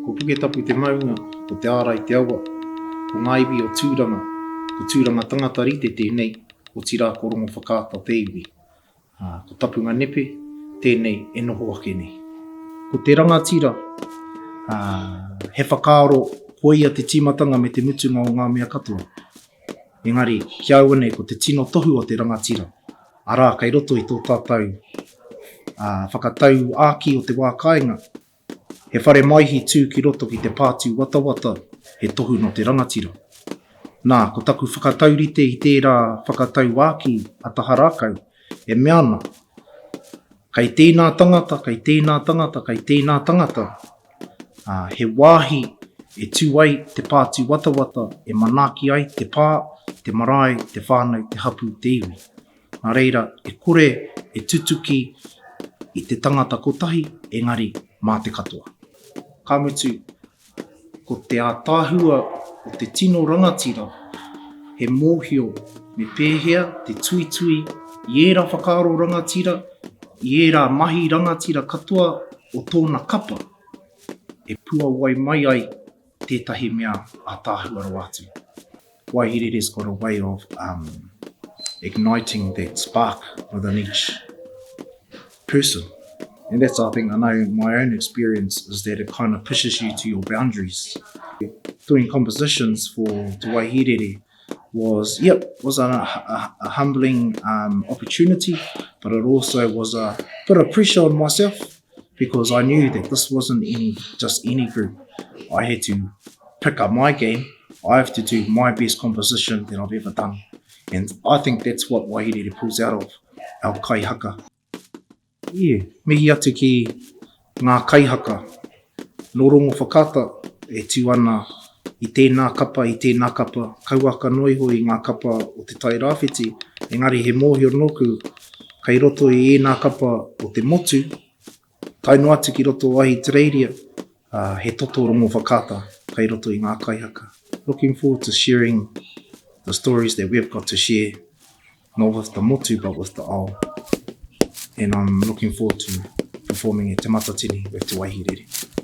Ko Puketapu te maunga, ko Te Ārai te awa, ko ngā iwi o Tūranga, ko Tūranga tangata rite tēnei, otirā ko Rongowhakaata te iwi. Ā, ko Tapunga Nepe tēnei e noho ake nei. Ko te rangatira, ā, he whakaaro koia te tīmatanga me te mutunga o ngā mea katoa. Engari, ki a au nei, ko te tino tohu o te rangatira, arā, kei roto i tō tātou, ā, whakatauākī o te wā kāinga, He whare maihi tū ki roto ki te pātū watawata, he tohu nō te rangatira. Nā, ko taku whakataurite i tērā whakatauākī a Taharākau, e mea ana, kei tēnā tangata, kei tēnā tangata, kei tēnā tangata, ā, he wāhi e tū ai te pātū watawata e manaaki ai te pā, te marae, te whānau, te hapū, te iwi. Nā reira, e kore e tutuki i te tangata kotahi, engari mā te katoa. Ka mutu, ko te ātaahua o te tino rangatira, he mōhio me pēhea te tuitui i ērā whakaaro rangatira, i ērā mahi rangatira katoa o tōna kapa, e puawai mai ai tētahi mea ātaahua rawa atu. Waihirere's got a way of um, igniting that spark within each person. And that's, I think, I know my own experience is that it kind of pushes you to your boundaries. Doing compositions for Te Waihirere was, yep, was a, a, a humbling um, opportunity, but it also was a bit of pressure on myself because I knew that this wasn't any just any group. I had to pick up my game. I have to do my best composition that I've ever done. And I think that's what Wairere pulls out of our kaihaka. Yeah, mihi atu ki ngā kaihaka nō Rongowhakaata e tū ana i tēnā kapa, i tēnā kapa, kauaka noa iho i ngā kapa o Te Tai Rāwhiti, engari he mōhio nōku kei roto i ēnā kapa o te motu, tae noa atu ki roto o Ahitereiria, he toto Rongowhakaata kei roto i ngā kaihaka. Looking forward to sharing the stories that we've got to share, not with the motu but with the ao. And I'm looking forward to performing at Te Matatini with Te Waihirere.